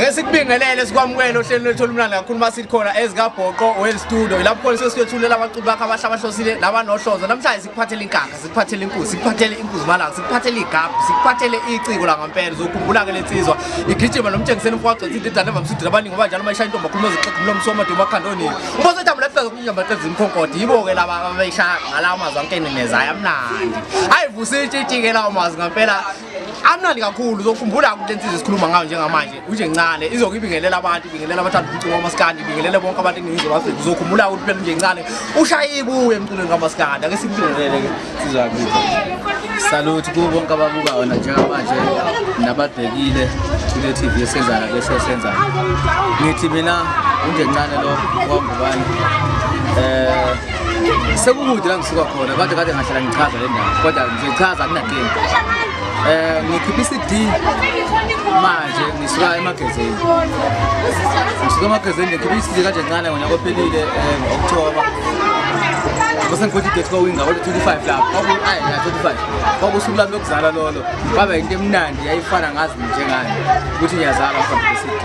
Ake sikubingelele sikwamukele ohlelweni lwethu olumnandi kakhulu uma sikhona ezikaBhoqo Well Studio. Ilapho khona sesiyethulela abaculi bakho abahle abahlosile labanohlozo. Namhlanje sikuphathele inkakha, sikuphathele inkuzi, sikuphathele inkuzimalanga, sikuphathele igabhu, sikuphathele iciko la ngampela. Uzokhumbula ke lensizwa igijima nomtshengiseni umfowethu indidane evamsudile abaningi ngoba njalo uma ishaya intombi akhuluma ezixega umlomo soma duma khanda onini. Uma sethi amula kuhlaza kunjamba qedza imkhonkodi yibo ke laba ababeyishaya ngalawo mazwi ankenenezayo amnandi. Ayivusa itshitshi ke lawo mazwi ngampela. Amnandi kakhulu uzokhumbula ukuthi lensizwa esikhuluma ngayo njengamanje uNjencane izokibingelela abantu ibingelela abathanda umculo wamaskandi ibingelele bonke abantu eNingizimu Afrika. Uzokhumbula ukuthi phela uNjencane ushaye ibuye emculweni kamaskandi. Ake sikubingelele ke nsizwa yakithi. Salute kubo bonke ababukayo njengamanje nababhekile kule TV esenzayo kule show esenzayo. Ngithi mina uNjencane lo wangubani sekukude la ngisuka khona kade kade ngahlala ngichaza le ndaba kodwa ngizoyichaza akunankinga. Ngikhipha i-CD manje ngisuka emagezeni. Ngisuka emagezeni ngikhipha i-CD kanje ncane ngonyaka ophelile ngo-October. Bese ngikhotha i-date kwawinga kodwa 25 lapho. Kwaku ayi ya 25. Kwakusuku lami lokuzalwa lolo. Kwaba into emnandi yayifana ngazi njengani ukuthi ngiyazalwa ngihamba i-CD.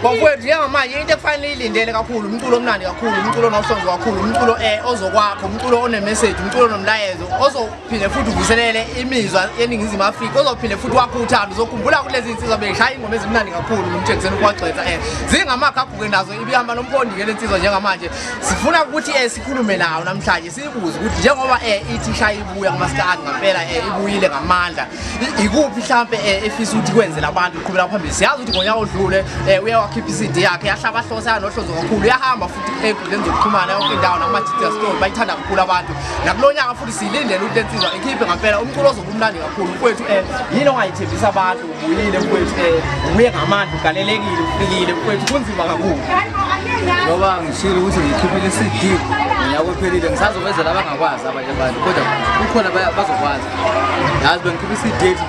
Bafowethu njengamanje into ekufanele ilindele kakhulu umculo omnandi kakhulu umculo onohlonzo kakhulu umculo ozokwakho umculo onemessage umculo onomlayezo ozophinde futhi uvuselele imizwa yeNingizimu Afrika ozophinde futhi wakho uthando. Uzokhumbula kulezi insizwa beyishaya ingoma ezimnandi kakhulu nomtshengiseni ukwagcwetha zingamakha aguke nazo ibihamba nompondi ke lensizwa njengamanje. Sifuna ukuthi sikhulume nawo namhlanje sibuze ukuthi njengoba ithi ishaya ibuya kumaskandi ngampela ibuyile ngamandla ikuphi mhlambe efisa ukuthi kwenzele abantu uqhubela phambili. Siyazi ukuthi ngonyaka odlule uye wakhipha i-CD yakhe yahlaba hlosa yanohlozo kakhulu uyahamba futhi ey'nkundleni zokuxhumana yonke indawo nakuma-digital store bayithanda kakhulu abantu. Nakulo nyaka futhi siyilindele ukuthi lensizwa ikhiphe ngampela umculo ozoba umnandi kakhulu. Mfowethu yini ongayithembisa abantu? Ubuyile mfowethu ubuye ngamandla ugalelekile ufikile mfowethu kunzima kakhulu. Ngoba ngishilo ukuthi ngikhiphile i-CD ngonyaka ophelile ngisazovezela abangakwazi abanye abantu kodwa kukhona bazokwazi. Yazi bengikhipha i-CD ethi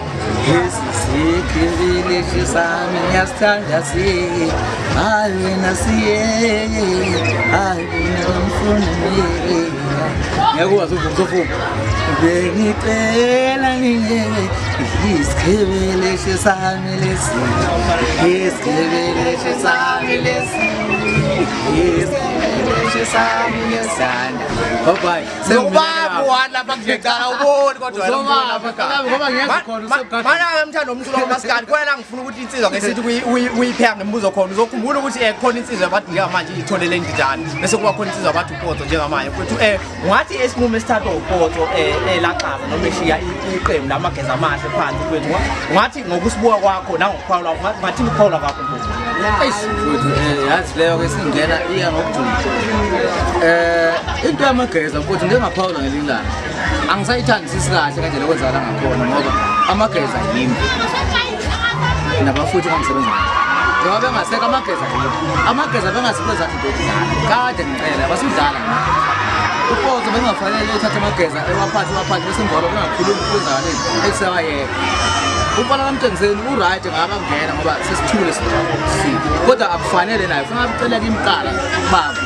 lesi sikhibilishi sami ngiyasithanda si hayi wena siye hayi wena ngifuna ngiyeke ngeke ukwazi uvuma uzovuma bengicela ningeke isikhibilishi sami lesi isikhibilishi sami lesi isikhibilishi sami lesanda. Bye bye. Uzobaba wani lapha kujecala uboni kodwa wena Uzobaba, lapha ekhaya. ngoba ngiyazi khona usogada. Mana mthando umculo wamaskandi khona la ngifuna ukuthi insizwa ke sithi uyipheka ngemibuzo khona. Uzokhumbula ukuthi khona insizwa abathi njengamanje itholele indidane bese kuba khona insizwa abathi uPotso njengamanje. Mfowethu ungathi isinqumo esithathwa uPotso elaxaza noma eshiya iqembu lamageza amahle phansi mfowethu. Ungathi ngokusibuka kwakho nangokuphawula ungathini ukuphawula kwakho mfowethu? Eish mfowethu yazi leyo ke singena iya ngokujula. Into yamageza mfowethu ngeke ngaphawula ngelinye ilanga. Angisayithandisisi kahle kanjena okwenzakala ngakhona ngoba amageza yimi. Nabafuthi ngangisebenza nabo. Njengoba bengasekho amageza yimi. Amageza bengasebenza into yokudlala. Kade ngicela basudlala ngamageza. UPotso bengafanele ethathe amageza ewaphathe ewaphathe bese emva kwalokho engakhulumi kwenzakaleni esewayeka. Umfana kaMtshengiseni u-right ngaba kungena ngoba sesithule sisile. Kodwa akufanele naye kufanele acele kimi kuqala baba.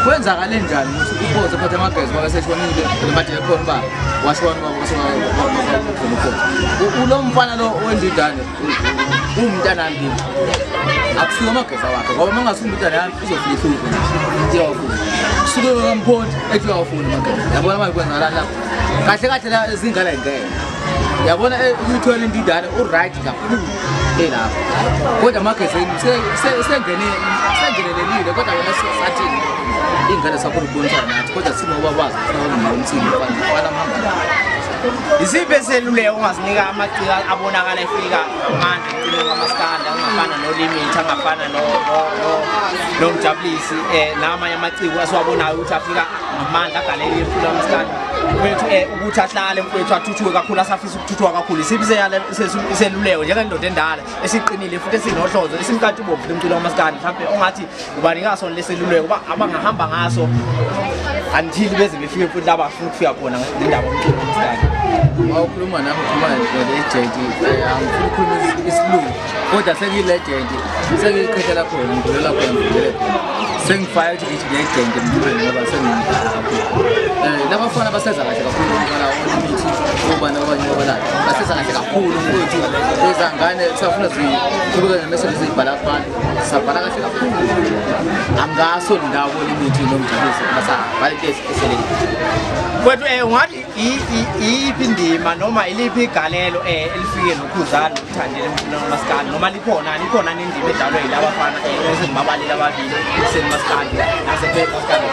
Kwenzakale njani ukuthi uPotso ephathe amageza ngoba seshonile nobade ekhona uba washona ubaba uPotso. Ulo mfana lo wendidane uwumntanami kimi. Akusuke amageza wakhe ngoba uma ngasuka umntana yami uzofika ihluphe. Iyawafuna. Kusuke kaMphonti ethi uyawafuna amageza. Yabona manje kwenzakalani lapho. Kahle kahle la izingane ayingene. Yabona uyithola indidane u-right kakhulu elapho. Kodwa amagezeni sengene sengenelelile kodwa wena sathini iy'ngane sakhona ukubonisana nathi kodwa singoba bazi kufanele umthini mfana mhamba. Isiphi eseluleko ongasinika amaciko abonakala efika ngamandla emculweni kamaskandi angafana noLimit angafana noMjabulisi namanye amaciko esiwabonayo ukuthi afika ngamandla agalele emculweni kamaskandi mfowethu ukuthi ahlale mfowethu athuthuke kakhulu asafisa ukuthuthuka kakhulu. Isiphi iseluleko njengendoda endala esiqinile futhi esinohlozo esimkantshubomvu lemculo kamaskandi mhlawumbe ongathi ubanika sona leseluleko uba abangahamba ngaso until beze befike futhi laba bafuna ukufika khona ngendaba yomculo kamaskandi? Mawukhuluma nami ukhuluma ne-legend, angifuni ukukhuluma isilungu kodwa sengiyi-legend sengiyiqhethela khona ngidlulela khona ngidlulele khona. Sengifaya ukuthi ngithi ngiyayigcente emculweni ngoba sengimdala kakhulu. Labafana baseza kahle kakhulu umfana onemithi obani abanye obalayo baseza kahle kakhulu mfowethu. Lezangane kusafuna ziqhubeke nemessage eziyibhala kubantu, sisabhala kahle kakhulu. Angasoli ndawo olimithi nomjabulisi basabhala into ehlelekile. Mfowethu ungathi iyiphi indima noma iliphi igalelo elifike noKhuzani noKuthandile emculweni kamaskandi, noma likhona indima edlalwe yilaba bafana esengibabalile ababili ekuseni maskandi nasemaskandi?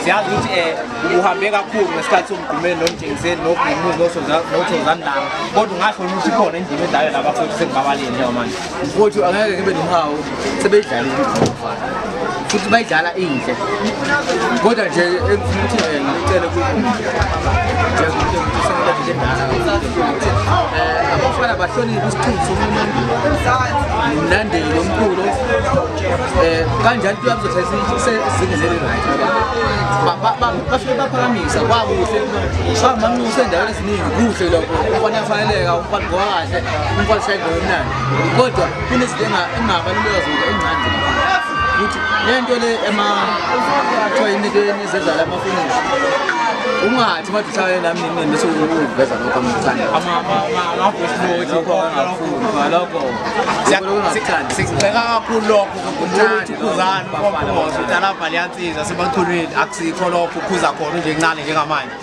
Siyazi ukuthi uhambe kakhulu ngesikhathi soMgqumeni noMtshengiseni noGumuzi noThozani Langa, kodwa ungasho ukuthi ikhona indima edlalwe laba futhi sengibabalile njengamanje? Mfowethu, angeke ngibe nomhawu, sebeyidlalile indima abafana futhi bayidlala inhle, kodwa nje engifuna ukuthi ngicele njengomuntu sengilethe endala ukuthi abafana bahloniphe isithunzi somuntu nomlandeli omkhulu kanjani into yami izothatha isezingeni eli-right ngoba bafike baphakamisa kwakuhle, bamamnxusa endaweni eziningi kuhle lokho. Umfana uyafaneleka, umfana ugqoka kahle, umfana ushaya ingoma emnandi, kodwa kunezinto engingabaluleka zona encane nje ukuthi le nto le kuthiwa yini into enizenzala amafonini, ungathi manje uhlangane nami nini nini bese uveza lokho angikuthanda. Ama-voice note. Lokho angafuni lokho. Sikugxeka kakhulu lokho ukuthi uKhuzani uMpungose utalabha liyansizwa sebachulweni, akusikho lokho ukhuza khona nje ncane njengamanje.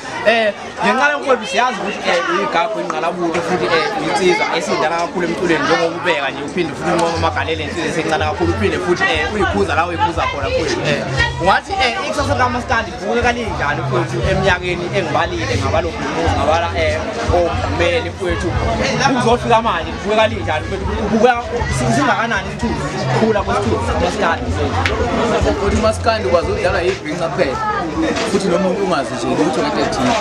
Ngenqala mfowethu, siyazi ukuthi uyigagu ingqalabutho futhi insizwa esindala kakhulu emculweni, njengoba ubeka nje uphinde futhi unqoma amagalelo ensizwa esencane kakhulu, uphinde futhi uyikhuza la uyikhuza khona mfowethu. Ungathi ikusasa likaMaskandi libukeka linjani mfowethu eminyakeni engibalile, ngabala oGumuzi, ngabala oMgqumeni mfowethu, kuzofika manje libukeka linjani mfowethu? Ubukeka singakanani isithunzi, ukukhula kwesithunzi sikaMaskandi mfowethu? Futhi umaskandi ukwazi ukudlalwa yibhinca kuphela futhi noma ungazi nje lutho ngento ethile,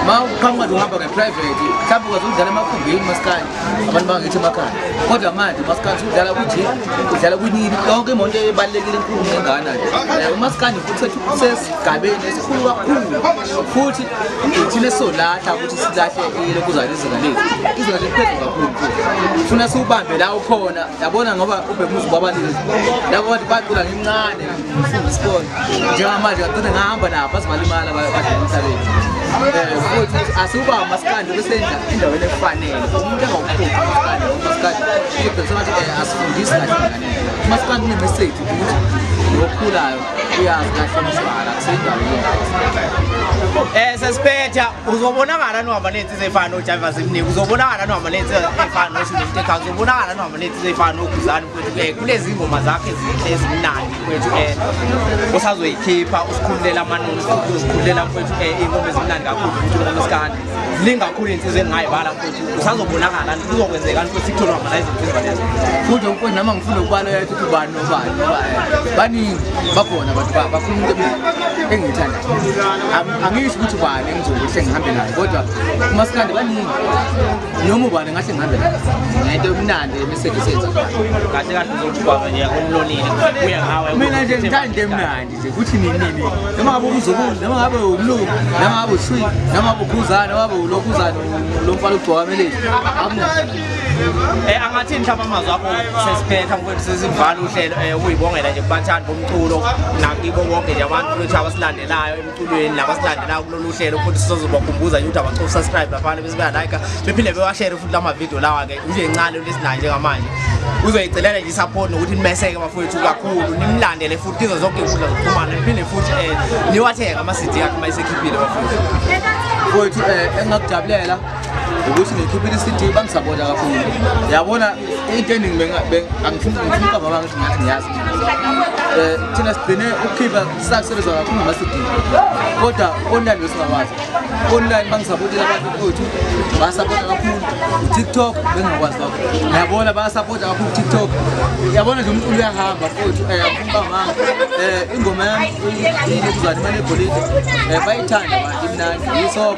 ma uqhamuka nje uhamba nge-private mhlawumbe ukwazi ukudlala emakhumbini umaskandi, abantu bangithi emakhaya, kodwa manje umaskandi udlala kwi-jeep, udlala kwinini, yonke imoto ebalulekile enkulu ngengana nje. Umaskandi futhi usesigabeni esikhulu kakhulu futhi ithina esizolahla ukuthi silahle ilokhuzana izinga lethu, izinga lethu phezulu kakhulu futhi funa siwubambe la ukhona, yabona, ngoba uBhekumuzi babalile labo bantu bacula ngincane ngifunda isikole, njengamanje ngagcine ngahamba nabo baze balimala badlala emhlabeni. Futhi asiwubamba umaskandi bese endaweni efanele, umuntu engawukhuphi umaskandi, umaskandi uzogcina sengathi asifundisi kahle ingane. Umaskandi une-message ukuthi nokhulayo uyazi kahle umswala akusendawo yendawo. Sesiphetha, uzobonakala nohamba ney'nsizwa ey'fana noJaiva Zimnike, uzobonakala nohamba ney'nsizwa ey'fana noShuni Mtekha, uzobonakala nohamba ney'nsizwa ey'fana noKhuzani mfowethu kulezi ngoma zakho ezinhle ezimnandi mfowethu osazoyikhipha, usikhululela amanoni, usikhululela mfowethu iy'ngoma ezimnandi kakhulu umculo kamaskandi. Ziningi kakhulu iy'nsizwa engingayibala mfowethu, usazobonakala, kuzokwenzeka mfowethu sikuthole uhamba nazo izinsizwa lezo? Futhi mfowethu, nami angifuni ukubala yethu ukuthi ubani nobani ngoba baningi bakhona abantu bakhuluma into engiyithandayo. Angisho ukuthi ubani engizokuhle ngihambe naye, kodwa umaskandi baningi, noma ubani ngahle ngihambe naye ngento emnandi emessage esenza. Kahle kahle uzothi nje umlonile kuye ngawe. Mina nje ngithanda into emnandi nje ukuthi nini nini, noma ngabe umzukulu, noma ngabe umlungu, noma ngabe ushwi, noma ngabe ukhuzane, noma ngabe ulokhuzane lo mfana ugcoka melezi. Angathini mhlawumbe amazwi akho sesiphetha mfowethu, sesivala uhlelo, ukuyibongela nje kubathandi bomculo nakibo bonke nje abantu bethu abasilandelayo emculweni nabasilandelayo kulolu hlelo, futhi sizozobakhumbuza nje ukuthi abacofe subscribe laphana bese beyalike bephinde bewashare futhi lama video lawa-ke nje ncane lesinayo njengamanje. Uzoyicelela nje i-support nokuthi nimeseke bafowethu kakhulu, nimlandele futhi kizo zonke iy'nkundla zokuxhumana, niphinde futhi niwathenge ama-CD akhe uma esekhiphile bafowethu. Mfowethu, engingakujabulela ukuthi ngikhiphile i-CD, bangisapota kakhulu, yabona, into eningi angifuni ngifuna uqamba amanga ukuthi ngathi ngiyazi. Thina sigcine ukukhipha sakusebenza kakhulu ngama-CD, kodwa online besingakwazi. Online bangisapotela abantu mfowethu, bayasapota kakhulu. U-TikTok bengingakwazi lokho, ngiyabona bayasapota kakhulu ku-TikTok, yabona nje umculo uyahamba mfowethu. Angifuni uqamba amanga, ingoma yami ilokuzana imali egolide, bayithanda abantu, imnandi, yisobho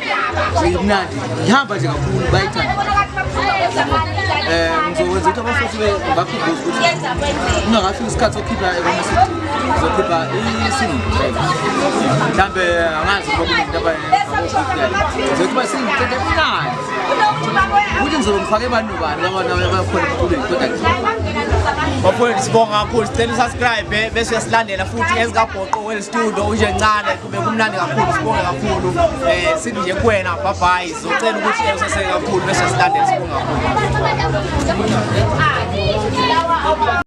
imnandi, ihamba nje kakhulu, bayithanda. Ngizokwenza ukuthi abafowethu bakhumbuze ukuthi ungakafika isikhathi sokukhipha kwama-CD, ngizokhipha i-single track mhlambe, angazi ngoba kunezinto ngizokhipha i-single track emnandi ukuthi ngizobe ngifake bani nobani labantu abakhona emculweni, kodwa nje Bafowethu, sibonga kakhulu, sicela usubscribe bese uyasilandela futhi ezikabhoqo well studio unje ncane, kube kumnandi kakhulu, sibonge kakhulu. Sithi nje kuwena bye bye, sizocela ukuthi usaseke kakhulu bese uyasilandela, sibonga kakhulu.